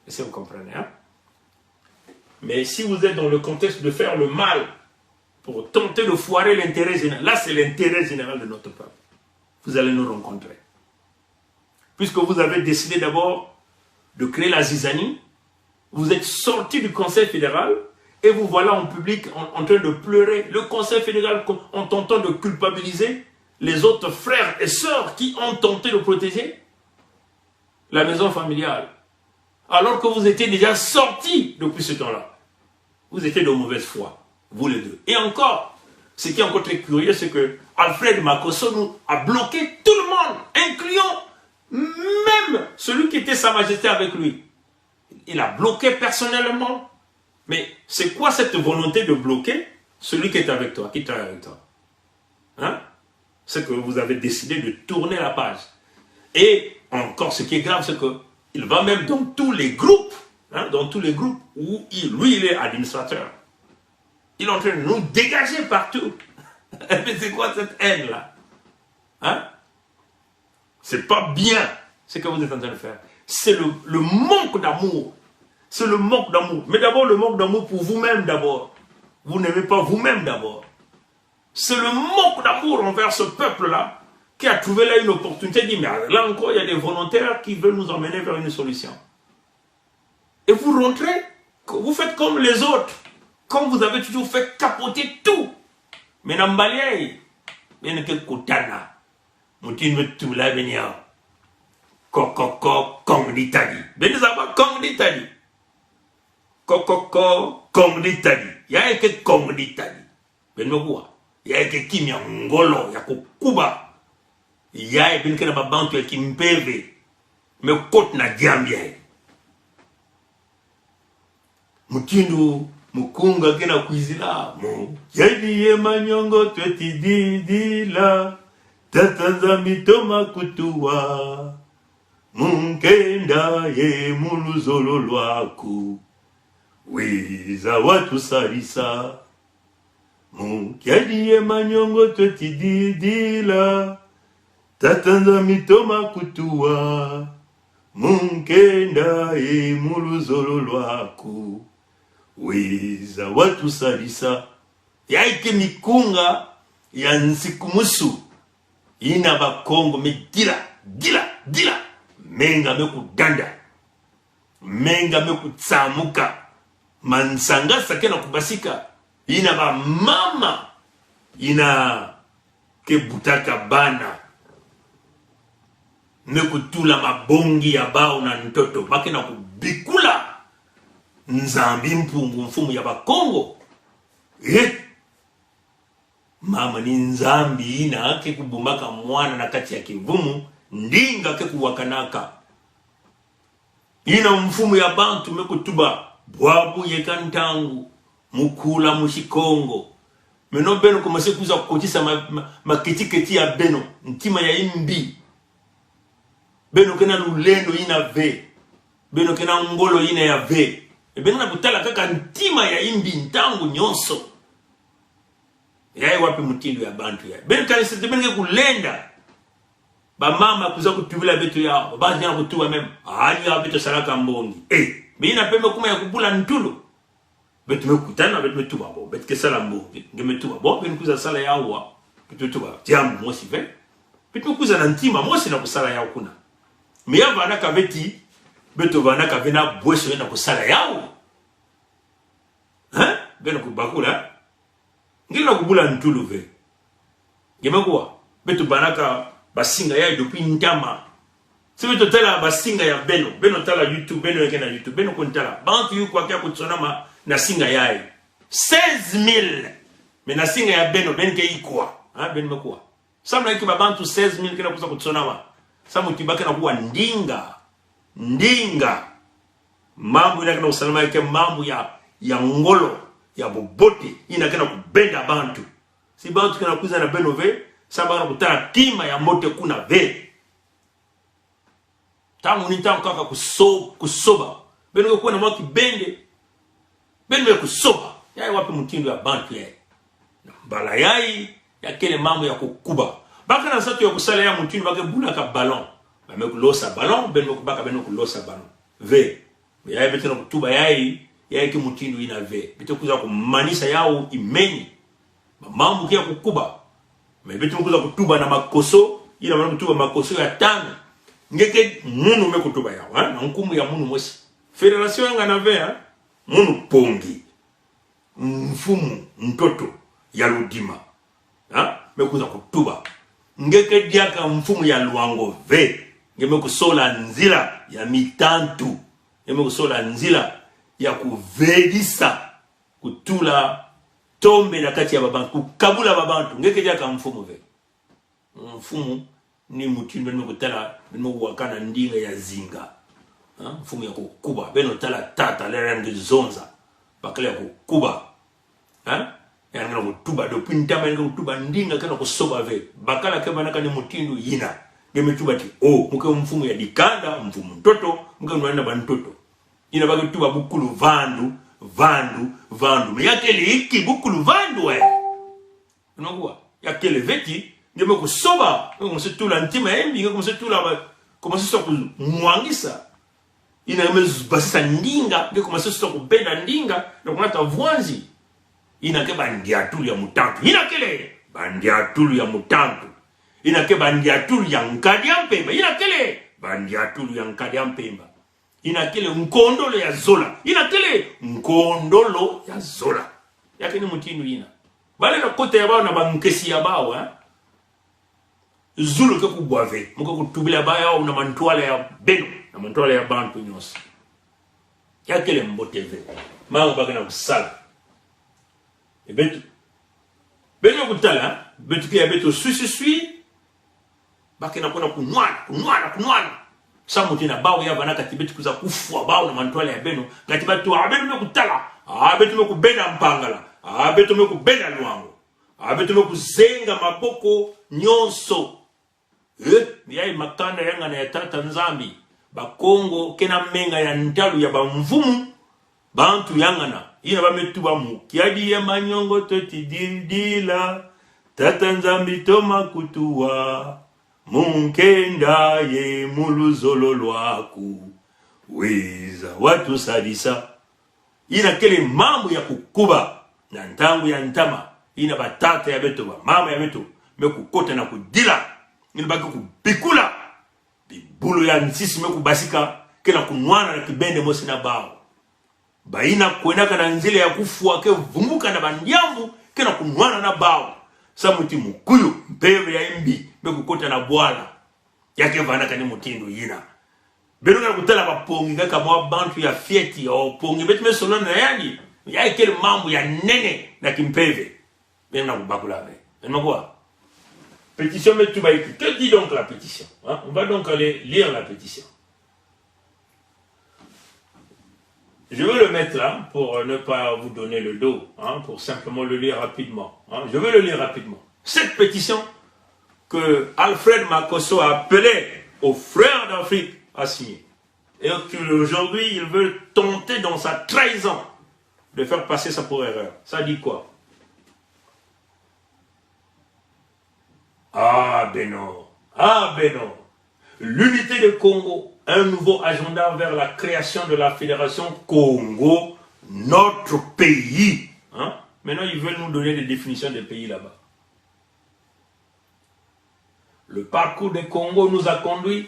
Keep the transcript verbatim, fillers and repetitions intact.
Est-ce que vous comprenez, hein? Mais si vous êtes dans le contexte de faire le mal pour tenter de foirer l'intérêt général, là, c'est l'intérêt général de notre peuple. Vous allez nous rencontrer. Puisque vous avez décidé d'abord de créer la zizanie, vous êtes sorti du Conseil fédéral et vous voilà en public en, en train de pleurer. Le Conseil fédéral en tentant de culpabiliser les autres frères et sœurs qui ont tenté de protéger la maison familiale. Alors que vous étiez déjà sorti depuis ce temps-là. Vous étiez de mauvaise foi, vous les deux. Et encore, ce qui est encore très curieux, c'est que Alfred Makosso nous a bloqué tout le monde, incluant même celui qui était Sa Majesté avec lui. Il a bloqué personnellement. Mais c'est quoi cette volonté de bloquer celui qui est avec toi, qui travaille avec toi? Hein? C'est que vous avez décidé de tourner la page. Et encore, ce qui est grave, c'est que il va même dans tous les groupes, hein, dans tous les groupes où il, lui, il est administrateur. Il est en train de nous dégager partout. Mais c'est quoi cette haine-là? Hein? C'est pas bien ce que vous êtes en train de faire. C'est le, le manque d'amour. C'est le manque d'amour. Mais d'abord, le manque d'amour pour vous-même d'abord. Vous n'aimez pas vous-même d'abord. C'est le manque d'amour envers ce peuple-là qui a trouvé là une opportunité. Dit, mais là encore, il y a des volontaires qui veulent nous emmener vers une solution. Et vous rentrez, vous faites comme les autres, comme vous avez toujours fait capoter tout. Mais n'ambalier, mais ne que kutana. Mutin me tula benia. Kokoko kong di tadi. Beni zaba kong di tadi. Kokoko kong di tadi. Ya eke kong di tadi. Beni me kuwa. Ya eke kimia ngolo ya kukuba. Ya e beni kena babantu ya kimpeve. Me kot na Gambia e. Mutindu mukunga kena kwizila mo. Yadi ye manyongo tweti didila. Tata Nzambi toma kutuwa. Munkenda ye mu luzolo lwaku. Wiza watusalisa. Mukyadi ye manyongo tweti didila. Tata Nzambi toma kutuwa. Munkenda ye mu luzolo lwaku. Wiza watusalisa. Ya eke mikunga ya nsikumusu. Ina Bakongo me dila, dila, dila. Menga me kudanda. Menga me kutsamuka. Mansanga sa kena kubasika. Ina bamama. Ina ke butaka bana. Me kutula mabongi ya bawu na ntoto. Ba kena kubikula Nzambi Mpungu, mfumu ya Bakongo. Eh? Mama ni Nzambi ina ke kubumbaka mwana na kati ya kivumu, ndinga ke kuwakanaka. Ina mfumu ya bantu me kutuba, bwabu yeka ntangu, mukula mu Kikongo. Meno beno komase kuza kotisa ma, ma, maketiketi ya beno, ntima ya imbi. Beno kena lulendo ina ve. Beno kena ngolo ina ya ve. E beno na kutala kaka ntima ya imbi ntangu nyonso. Ya e wapi mutindu ya bantu ya? Beno kani sete beno ke kulenda. Bamama kuza kutubila beto ya, babantu ya kutuba mem. Ani ya beto salaka mbongi. Eh, beno na peme kuma ya kubula ntulu. Beto me kutana, beto me tuba bo. Beto ke sala mbongi. Nge me tuba bo, beno kuza sala ya wa. Beto me tuba. Diambu mosi ve. Beto me kuza na ntima mosi na kusala ya kuna. Me ya vana ka beti, beto vana ka vena bweso na kusala ya wa. Hein? Beno kubakula. Nge na kubula ntulu ve. Nge me kuwa, beto banaka basinga ya depuis ntama. Si beto tala basinga ya beno, beno tala YouTube, beno eke na YouTube, beno kuntala. Bantu yu kwa kia kutsonama na singa ya. Seize mille. Mais na singa ya beno, beno ke ikwa. Ha, beno me kuwa. Samu na iki babantu seize mille kena kuza kutsonama. Samu tiba kena kuwa ndinga. Ndinga. Mambu ina kena kusalama eke mambu ya, ya ngolo, ya bobote, ina kena kubenda bantu. Si bantu kena kuza na beno ve, samu ba kena kutala ntima ya mbote kuna ve. Ntangu ni ntangu kaka kuso-, kusoba. Beno ke kuna mwa kibende. Beno me kusoba. Ya e wapi mutindu ya bantu ya? Mbala ya e, ya kele mambu ya kukuba. Ba kena nsatu ya kusala ya mutindu ba ke bulaka ballon. Ba me kulosa ballon, beno me kubaka beno kulosa ballon. Ve. Yayi beto na kutuba yayi, yayi ke mutindu yina ve. Beto kwiza kumanisa yawu imeni. Mambu ke ya kukuba. Me beto kwiza kutuba na makoso, yina mwana kutuba makoso ya tanu. Nge ke munu me kutuba yawu, eh? Na nkumbu ya munu mosi. Fédération yangana ve, eh? Munu pongi. Mfumu ntoto ya Ludima. Ha? Me kwiza kutuba. Nge ke diaka mfumu ya Loango ve. Nge me kusola nzila ya mitantu. Nge me kusola nzila ya kuvedisa, kutula tombe na kati ya babantu, kukabula babantu. Nge ke diaka mfumu ve. Mfumu ni mutindu beno me kutala, beno me wakana ndinga ya zinga. Ha? Mfumu ya kukuba. Beno tala tata, lera nge zonza. Bakala ya kukuba. Ha? Ya nge na kutuba, depuis ntama ya nge kutuba ndinga ke na kusoba ve. Bakala ke vanaka ni mutindu yina. Nge me tuba ti, oh, mu ke mfumu ya dikanda, mfumu ntoto, mu ke nwana na bantoto. Yina ba ke tuba bukulu vandu, vandu, vandu. Me ya kele iki bukulu vandu, eh. Unagua, ya kele veti, nge me kusoba, nge kumase tula ntima ya mbi, nge kumase tula ba, kumase sosa kumwangisa. Yina nge me z-, basisa ndinga, nge kumase sosa kubenda ndinga, na kunata vwanzi. Yina ke bandiatulu ya mutantu. Yina kele bandiatulu ya mutantu. Yina ke bandiatulu ya nkadi ya mpemba. Yina kele bandiatulu ya nkadi ya mpemba. Yina kele nkondolo ya zola. Yina kele nkondolo ya zola. Ya ke ni mutindu yina. Bale na kota ya bawu na bankesi ya bawu, eh? Zulu ke kubwa ve. Mu ke kutubila bawu na mantwala ya beno. Na mantwala ya bantu nyonso. Ya kele mbote ve. Mawu ba ke na kusala. E beto. Beno kutala, beto ke ya beto swisiswi. Ba ke na kuna kunwana, kunwana, kunwana. Samu ti na bawu ya vanaka ti beto kwiza kufwa bawu na mantwala ya beno. Ngati bato, a beto me kutala. A beto me kubenda Mpangala. A beto me kubenda Loango. A beto me kuzenga maboko nyonso. Eh, ya i makanda yangana ya Tata Nzambi. Bakongo, ke na menga ya ntalu ya bamfumu. Bantu yangana, yina ba me tuba mu kiadi ya manyongo to tididila, Tata Nzambi toma kutuwa, mu nkenda ye mu luzolo lwaku, wiza watusadisa. Yina kele mambu ya kukuba, na ntangu ya ntama, yina batata ya beto, bamama ya beto, me kukota na kudila, yina ba ke kubikula. Bibulu ya nsisi me kubasika, ke na kunwana na kibende mosi na bawu. Bayina kwenaka na nzila ya kufwa ke vumbuka na bandiambu, ke na kunwana na bawu. Samu ti mukuyu, mpeve ya mbi, me kukota na bwala. Ya ke vanaka ni mutindu yina. Beno ke na kutala bapongi kaka mwa bantu ya fioti, o pongi, beto me solola na yandi. Ya kele mambu ya nene na kimpeve. Beno na kubakula ve. Beno me kuwa. Pétition me tuba iki. Que dit donc la pétition, hein? On va donc aller lire la pétition. Je vais le mettre là pour ne pas vous donner le dos, hein, pour simplement le lire rapidement, hein. Je vais le lire rapidement. Cette pétition que Alfred Makosso a appelé aux frères d'Afrique à signer. Et qu'aujourd'hui, il veut tenter dans sa trahison de faire passer ça pour erreur. Ça dit quoi? Ah, beno. Ah, beno. L'unité de Kongo, un nouveau agenda vers la création de la fédération Kongo, notre pays. Hein? Maintenant, ils veulent nous donner des définitions de pays là-bas. Le parcours des Kongo nous a conduit